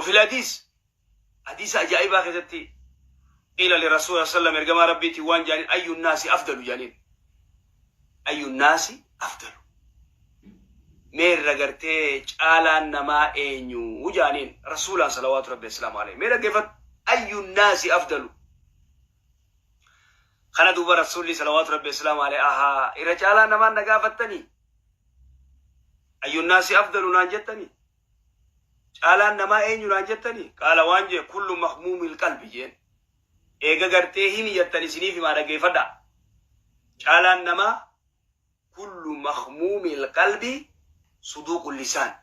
وفي الحديث hadiisa ajaa'ibaa keessatti قيل لرسول صلى الله عليه وسلم ergamaa Rabbiitiin waan jaaniin أي الناس أفضل jaaniin أي الناس أفضل mee irra gartee caalaan namaa eenyu jaaniin rasuulaan صلوات ربي وسلامه عليه. Mee dhaggeeffadhu, أي الناس أفضل. Kana duuba rasuulli صلوات ربي وسلامه عليه ahaa irra caalaa namaan na gaafattanii, أي الناس أفضل naan jettanii, caalaan namaa eenyu naan jettanii. قال waan jee كل مخموم القلب jeen. Eega gartee himi jettan isiniif himaa, dhaggeeffadha. Caalaan namaa كل مخموم القلب صدوق اللسان،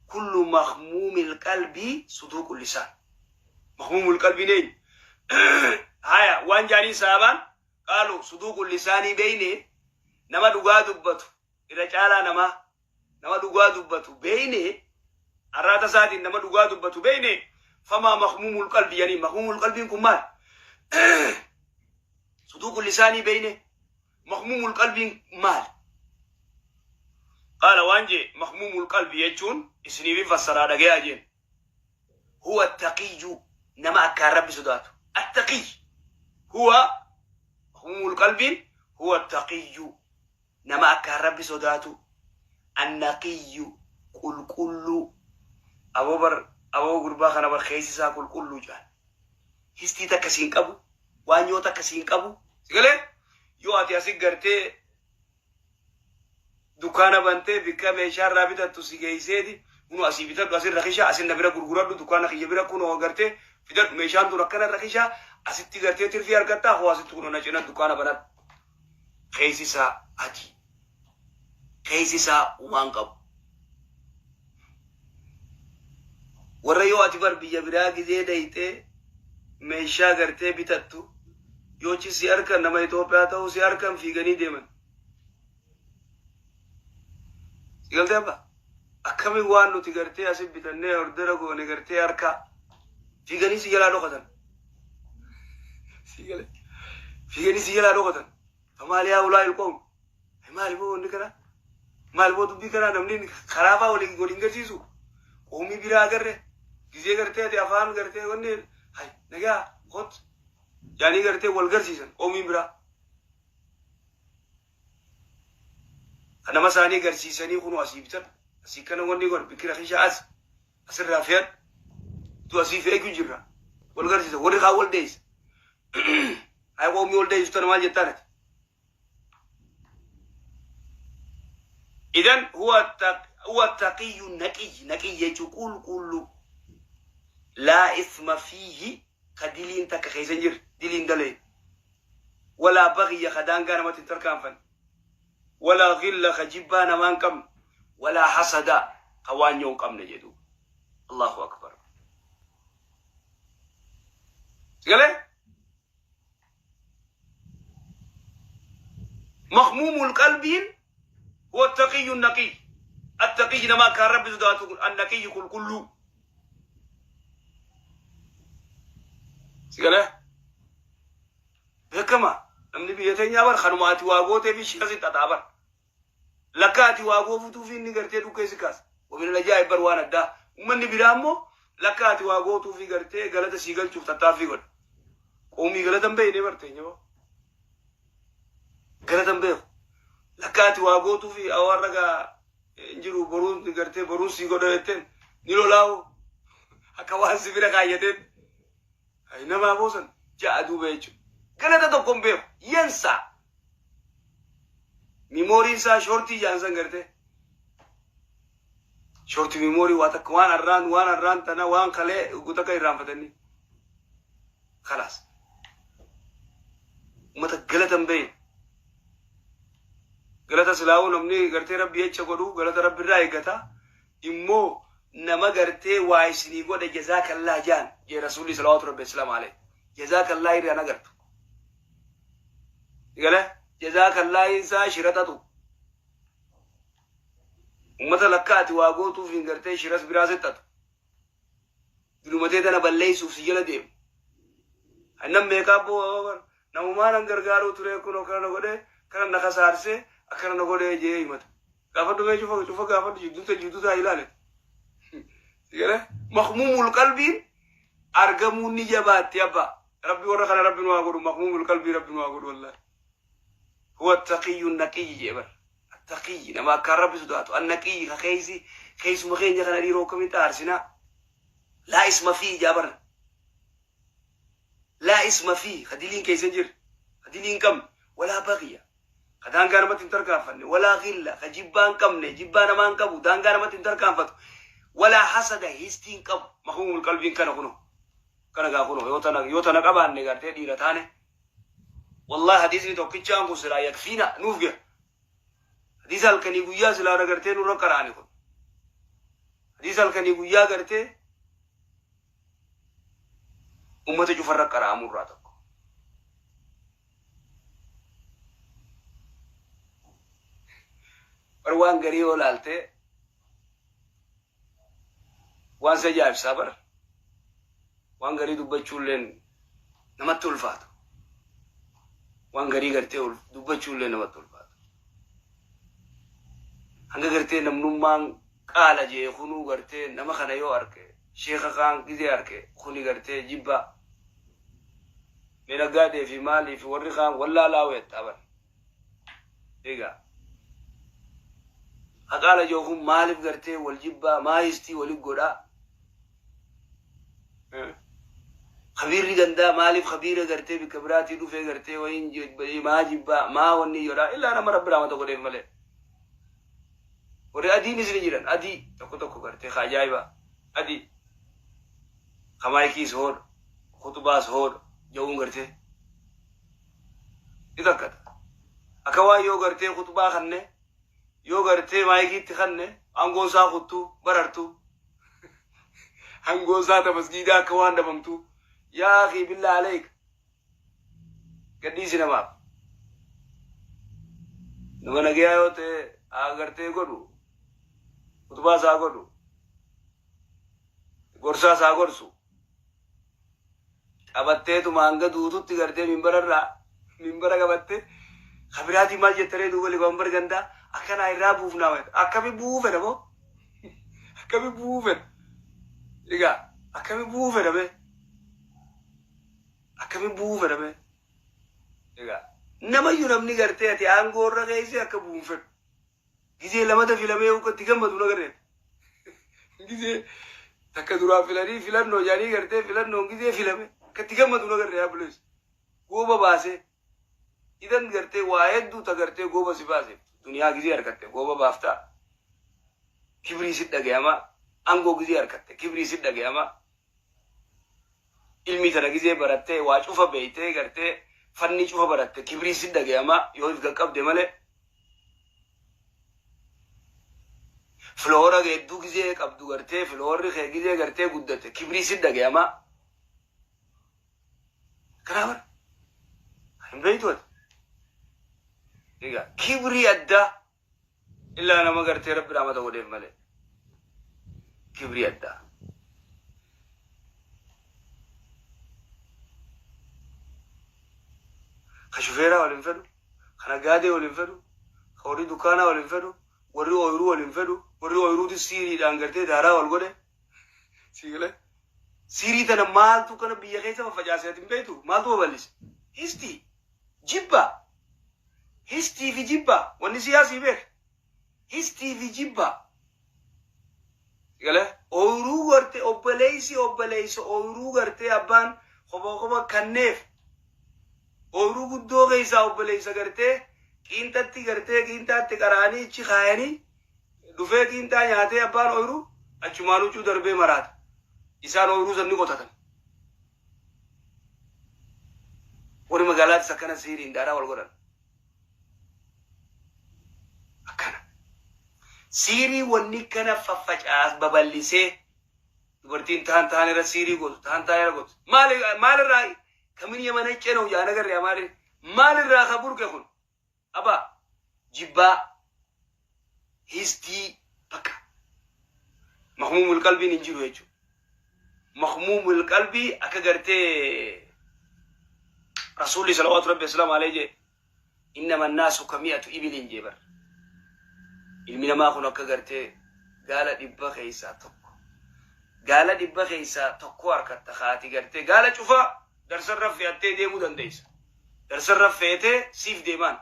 كل مخموم القلب صدوق اللسان. مخموم القلب neen haya waan jaanii saabaan قالوا صدوق اللسان beeyne, nama dhugaa dubbatu irra caalaa namaa, nama dhugaa dubbatu beeyne, arraata isaatiin nama dhugaa dubbatu beeyne. فما مخموم القلب yani مخموم القلب kun maal? صدوق اللسان beeyne, مخموم القلب maal? قال waan jee مخموم القلب jechuun isiniif fassaraa, dhagayaa jeen. هو التقي nama akkaan Rabbi sodaatu. التقي هو مخموم القلب هو التقي nama akkaan Rabbi sodaatu, النقي qulqulluu. Aboo bar, aboo gurbaa kana bar keessi isaa qulqulluu jaan, histii takka siin qabu, waan yoo takka siin qabu. Sigalee yoo ati asi gartee dukkaana bantee bikka meeshaa irraa bitattu si geeyseeti, kunu asii bitadhu, asin rakishaa, asin na bira gurguradhu, dukkaana kiyya bira kunoo gartee fidadhu, meeshaan tun akkana rakishaa, asitti gartee tirfii argattaa, hoo asitti kunoo na cina dukkaana banadhu. Keessi isaa adii, keessi isaa waan qabu. Warra yoo ati bar biyya biraa gizee dayxee meeshaa gartee bitattu, yoo chi si harkan nama Itoophiyaa ta'uu si harkan fiiganii deeman. Si galtee abba? Akkamiin waan nuti gartee asi bitannee ordera goone gartee harkaa fiiganii si jalaa dhokatan. Si galee fiiganii si jalaa dhokatan. فما لهؤلاء القوم, maali boo wanni kana, maali boo dubbii kana, namni karaa faa waliin waliin garsiisu qoomii biraa agarre gizee gartee ati afaan gartee wanni hay nagaa kot jaanii gartee wal garsiisan qoomii biraa. Kan nama isaanii garsiisanii kunoo asii bitan, asii kana wanni godhan bikira kishaa as asirraa fe'adhu tu asii fe'eetu jirra wal garsiisan. Warri kaan wal dheessa hay qoomii wal dheessu tana maal jettaan ati? إذن هو التقي النقي. نقي jechuun qulqulluu, لا إثم فيه ka diliin takka keessa hin jirre, diliin dalee, ولا بغي ka daangaa namatti hin tarkaanfanne, ولا غل ka jibbaa namaa hin qabne, ولا حسد ka waanyoo hin qabne jedhu. الله أكبر. Sigalee مخموم القلب هو التقي النقي. التقي nama akkaan Rabbi sodaatu, النقي qulqulluu. Sigalee beekama namni biyya teenyaa bar kanuma ati waa gootee fi shira si xaxaa bar lakka ati waa goofutuu fi inni gartee dhukkee si kaasa. ومن العجائب bar waan addaa ummanni biraa immoo lakka ati waa gootuu fi gartee galata sii galchuuf tattaaffii godha. Qoomii galata hin beekne bar teenya boo galata hin beeku. Lakka ati waa gootuu fi awarra gaa hin jiru, boruun gartee boruun sii godha jetteen ni lolaa'u akka waan si bira kaayyateen ay namaa boosan ja'a duuba jechuudha. Galata tokko hin beeku yansaa memoryn isaa short jaansan gartee short memory waa takka waan arraan tana waan kalee takka irraanfatanii خلاص. Ummata galata hin beekne. Galata silaa'uu namni gartee Rabbi jecha godhu galata Rabbi irraa eeggata. Immoo nama gartee waa isinii godhe جزاك الله jaan jee rasuulli صلوات ربي وسلامه عليه. جزاك الله irraa agartu. Gala جزاك الله isaa shiratatu. Ummata lakka ati waa gootuuf hin gartee shiras biraa sexxatu. Dunumatee tana balleessuuf si jala deemu. Nam meeqaa boo namumaan an gargaaruu ture kunoo kana na godhee, kana na kasaarsee, akkana na godhee jee himata. Gaafadhu mee cufa cufa gaafadhu, jidduu jidduu taa ilaale. Sigale Makhmuumul qalbiin argamuun ni jabaatti abba. Rabbi warra kana Rabbi nu haa godhu. Makhmuumul qalbii Rabbi nu haa godhu wallahi. Huwa taqiyyu naqiyyi jee bar. Taqiyyi nama akkaan Rabbi sodaatu. Annaqiyyi ka keeysi keeysuma keenya kana dhiiroo akkamitti aarsinaa. Laa isma fi ijaa bar. Laa isma fi ka diliin keessa hin jirre. Ka dilii hin qabne. Walaa baqiya. Ka daangaa namatti hin tarkaanfanne. Walaa ghilla. Ka jibbaa hin qabne. Jibbaa namaa hin qabu. Daangaa namatti hin tarkaanfatu. Walaa hasada histii hin qabu. Makhmuumul qalbiin kana kunoo. Kana gaa kunoo yoo tana qabaanne gartee dhiira taane. Wallahi hadiisni tokkichaan kun silaa yakfiina nuuf gaha. Hadiisa halkanii guyyaa silaa gartee nurra qara'ani kun. Hadiisa halkanii guyyaa gartee ummata cufarra qara'amurraa tokko. Bar waan garii yoo laaltee waan si ajaa'ibsaa bar. Waan garii dubbachuulleen namatti ulfaatu. Waan garii gartee dubbachuullee namatti ulfaatu. Hanga gartee namnummaan qaala jee kunuu gartee nama kana yoo arke, sheeka kaan gizee arke, kuni gartee jibbaa. Mee naggaadee fi maalii fi warri kaan wallaalaa weettaa bar. Egaa. Haqaala joo kun maaliif gartee wal jibbaa maa histii walit godhaa? Kabiirri gandaa maaliif kabiira gartee bikka biraatii dhufee gartee wayiin maa jibbaa maa wanni godhaa? Illaa nama Rabbi rahmata godheef malee. Warri adiinis ni jiran, adii tokko tokko gartee ka ajaa'ibaa adii ka maayikiis hoodha, kutubaas hoodha ja'uun gartee ni takkata. Akka waan yoo gartee kutubaa kanne, yoo gartee maayikiitti kanne, aangoon isaa kuttuu barartuu, aangoon isaa ta masgiidaa akka waan dhabamtuu. Yaa akii, billaa aleek, gadhiisi namaaf. Nama nagayaa yoo ta'e haa gartee godhu, kutubaa isaa godhu, gorsaa isaa gorsu. Qabatteetuma hanga duututti gartee minbararraa minbara qabattee kabiraatii maal jettaree? Duuba liqoombar gandaa akkanaa irraa buufnaa, akkami bu'uu fedha moo akkami bu'uu fedha? Egaa akkami bu'uu fedha mee? Akkami bu'uu fedha mee? Egaa namayyuu namni gartee ati aangoo irra keessee akka bu'uun fedhu. Gizee lamata filamee itti gammadu nagarree. Gizee takka duraa filanii filannoo jedhanii gartee filannoon gizee filame akka itti gammadu nagarree yaa bulees. Gooba baasee idan gartee waa hedduu ta gartee gooba si baase, duniyaa gizee harkatte gooba baaftaa. Kibrii si dhagayama. Aangoo gizee harkatte kibrii si dhagayama. Ilmi tana gizee barattee waa cufa beeytee gartee fanni cufa baratte kibrii si dhagayama yoo if qaqqabde malee. Follower hedduu gizee qabdu gartee followerri kee gizee gartee guddate kibrii si dhagayama. Kanaa bara hin beeytu ati. Egaa kibrii addaa illaa nama gartee Rabbi rahmata godheef malee. Kibrii addaa. Ka shufeeraa waliin fedhu, ka naggaadee waliin fedhu, ka warri dukkaanaa waliin fedhu, warri ooyiruu waliin fedhu, warri ooyiruuti siiriidhaan gartee daaraa wal godhe. Siigalee. Siirii tana maaltu kana biyya keessa faffacaasee ati hin beektu? Maaltu babal'ise? Histii. Jibba. Histii fi jibba. Wanni siyaasii beek. Histii fi jibba. Siigalee. Ooyiruu gartee obboleessi obboleessa ooyiruu gartee abbaan kopha kopha kanneef ooyiruu guddoo keessaa obboleessa gartee qiinxatti gartee qiinxaatti qaraanii ichi kaayanii dhufee qiinxaa nyaatee abbaan ooyiruu achumaan huccuu darbee maraata. Isaan ooyiruu san ni qotatan. Warri magaalaatis akkana siiriin daaraa wal godhan. Akkana. Siirii wanni kana faffacaas babal'isee dubartiin taan taan irra siirii gootu, taan taan irra gootu. Maal maalirraa kamin yamana cenoo jaan agarre amaarri maalirraa ka burqe kun? Aba jibbaa histii bakka mahmuumul qalbiin hin jiru jechuudha. Mahmuumul qalbii akka gartee Rasuulli salawaatu Rabbi asalaamu alayhi jee, innama naasu kami'atu ibilin jee bar. Ilmi namaa kun akka gartee gaala 100 keessaa tokko. Gaala 100 keessaa tokko harkatta kaati gartee gaala cufaa darsarra fe'attee deemuu dandeessa. Darsarra feetee siif deemaan.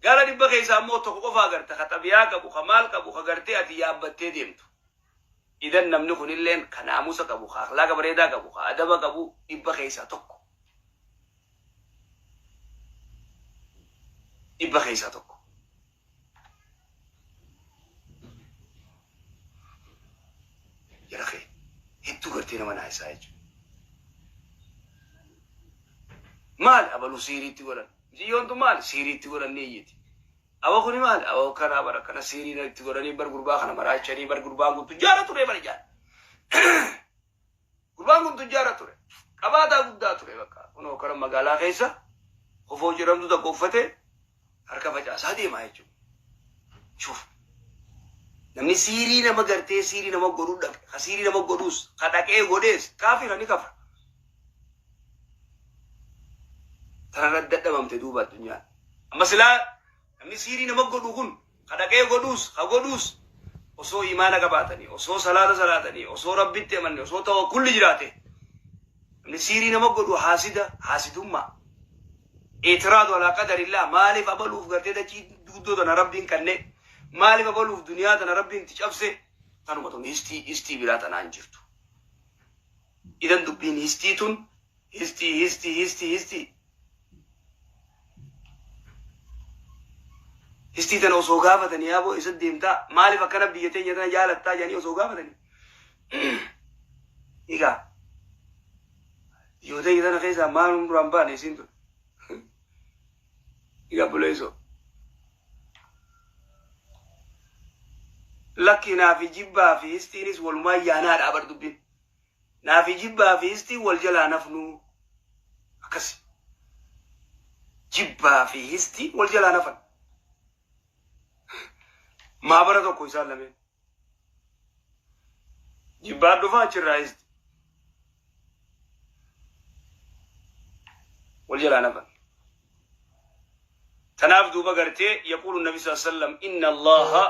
Gaala 100 keessaa ammoo tokko qofa agarta ka xabiyaa qabu, ka maal qabu, ka gartee ati yaabbattee deemtu. Idan namni kunilleen ka naamusa qabu, ka akhlaaqa bareedaa qabu, ka adaba qabu 100 keessaa tokko. 100 keessaa tokko. Jara kee hedduu gartee nama naayisaa jechuudha. Maali abaluu siiriitti godhan? Mucayyoon tun maali siiriitti godhan ni iyyiti. Aba kuni maali? Aba kanaa bara kana siirii itti godhanii bar gurbaa kana maraachanii bar gurbaan kun tujjaara ture bara jaal. Gurbaan kun tujjaara ture. Qabaataa guddaa ture bakka. Kunoo kara magaalaa keessa kofoo jedhamtu tokko uffatee harka facaasaa deemaa jechuudha. Shuuf. Namni siirii nama gartee siirii nama godhuu dhaqe, ka siirii nama godhuus, ka dhaqee godhees kaafira ni kafra. Tanarra dadhabamte duuba addunyaan. Amma silaa namni siirii nama godhu kun ka dhaqee godhuus, ka godhuus osoo imaana qabaatanii, osoo salaata salaatanii, osoo Rabbitti amanne, osoo tawakkulli jiraate. Namni siirii nama godhu haasida, haasidummaa. I'tiraadu alaa qadarillah, maaliif abaluuf gartee dachii guddoo tana Rabbiin kanne, maaliif abaluuf duniyaa tana Rabbiin itti cabse, tanuma tun histii histii biraa tanaan jirtu. Idan dubbiin histii tun histii histii histii histii histii tana osoo gaafatanii yaaboo isa deemtaa maaliif akkana biyya teenya tana jaalattaa jedhanii osoo gaafatanii. Egaa yoo ta'e tana keessaa maal duraan baane isiin tun. Egaa buleessoo. Lakki naafi jibbaa fi histiinis walumaa yaanaadha bar dubbiin. Naafi jibbaa fi histiin wal jalaa nafnuu. Akkasi. Jibbaa fi histiin wal jalaa nafan. Maabara tokko isaan lameen. Jibbaan dhufa achirraa histi. Wal jalaa nafan. Tanaaf duuba gartee yaquulu nabi sallallahu alaihi wasallam inna Allaha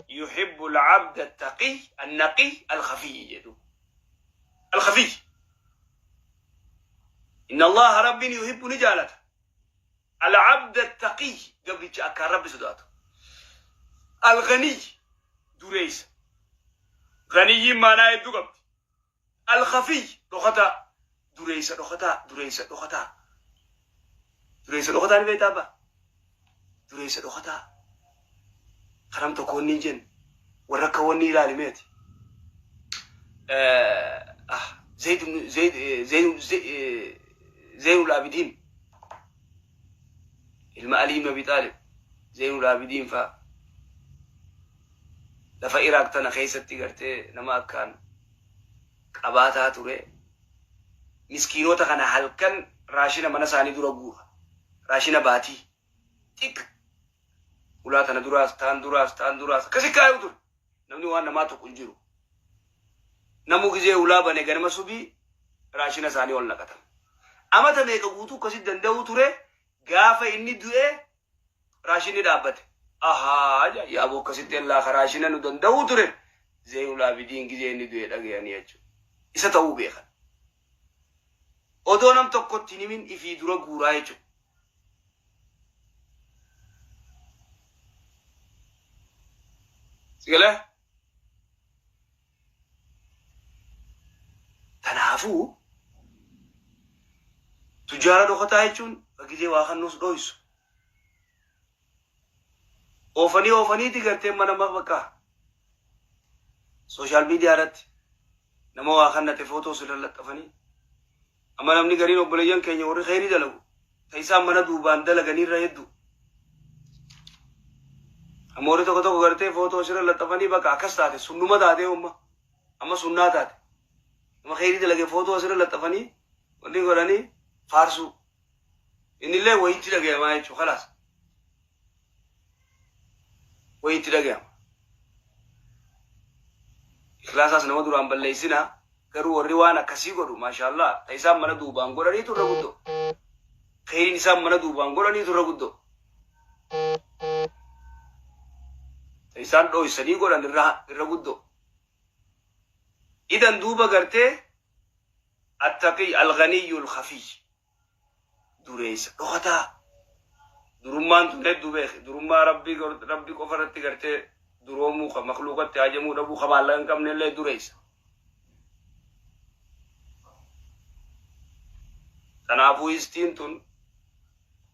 yuhibbu al-abda at-taqi an-naqi al-khafiy jedhu. Al-khafiy. Inna Allaha rabbiin yuhibbu ni jaalata. Al-abda at-taqi gabricha akkaan Rabbi sodaatu. Al-ghaniy dureessa. Ghaniyyiin maanaa hedduu qabdi. Al-khafiy dhokataa. Dureessa dhokataa, dureessa dhokataa. Dureessa dhokataa ni beektaa abbaa? Dureessa dhokataa. Kanam tokko wanni hin jenne. Warra akka wanni ilaali meeti. Zayd Zayd Zayd Zaynul Abidiin ilma Ali ibn Abi Xaalib Zaynul Abidiin faa lafa Iraaq tana keessatti gartee nama akkaan qabaataa ture. Miskiinota kana halkan raashina mana isaanii dura guura. Raashina baatii. Xiq. Ulaa tana duraas, taan duraas, taan duraas. Akkasi kaayuu ture. Namni waan namaa tuqu hin jiru. Namuu gizee ulaa bane ganama subii raashina isaanii ol naqatan. Amata meeqa guutuu akkasitti danda'uu ture gaafa inni du'e raashinni dhaabbate. Ahaa yaaboo akkasitti ellaa ka raashina nu danda'uu ture. Zeynul Abidiin gizee inni du'e dhagayanii jechuudha. Isa ta'uu beekan. Odoo nam tokkotti hin himin ifii dura guuraa jechuudha. Sigalee? Kanaafuu tujaara dhokataa jechuun gizee waa kan nus dhoysu. Oofanii oofaniiti gartee mana bakka social media irratti nama waa kannate footoo sirra laxxafanii. Amma namni gariin obboleeyyan keenya warri kheyrii dalagu ta isaan mana duubaan dalaganiirra hedduu. Amma warri tokko tokko gartee footoo sirra laxxafanii bakka akkas taate sunnuma taatee umma amma sunnaa taate. Nama kheyrii dalage footoo asirra laxxafanii wanni godhanii faarsuu. Innillee wayitti dhagayamaa jechuudha kalaas. Wayitti dhagayama. Ikhlaasaas nama duraan balleessinaa garuu warri waan akkasii godhu maashaallah ta isaan mana duubaan godhaniitu irra guddoo. Kheyriin isaan mana duubaan godhaniitu irra guddoo. Ta isaan dhooysanii godhan irra guddoo. Idan duuba gartee attaqiy alghaniyyul khafiy dureessa dhokataa. Durummaan tun hedduu beeki. Durummaa rabbii rabbi qofa irratti gartee duroomuu ka makluuqatti hajamuu dhabuu ka maallaqa hin qabne illee dureessa. Kanaafuu istiin tun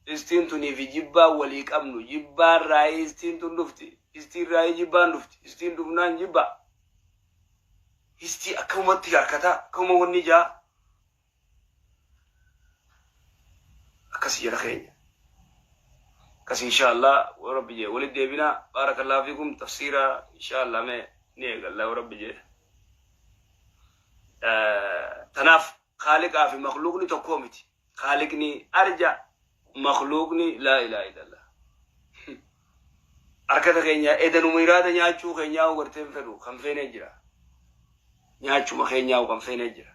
istiin tunii fi jibbaan walii qabnu jibbaan raayii istiin tun dhufti. Istiin raayii jibbaan dhufti. Istiin dhufnaan jibbaa. Istii akkamumatti harkataa akkamuma wanni jaa akkasi jara keenya. Akkas insha Allah yoo rabbi jee walit deebina. Baarakallahu fiikum. Tafsiira insha Allah mee ni eegalla yoo rabbi jee. Tanaaf kaaliqaa fi makluuqni tokkoo miti. Kaaliqni arja, makluuqni laa ilaaha illallah. Harkata keenya edanuma iraada nyaachuu keenyaa gartee hin fedhu kan feenee jira. Nyaachuma keenyaa kan feenee jira.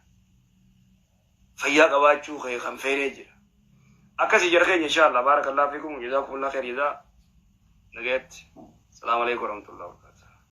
Fayyaa qabaachuu kee kan feenee jira. Akkasii jara keenya insha Allah. Baarakallahu fiikum, jazaakumullah khair jazaa. Nagayatti. Salaamu alaikum warahmatullahi wabarakatuh.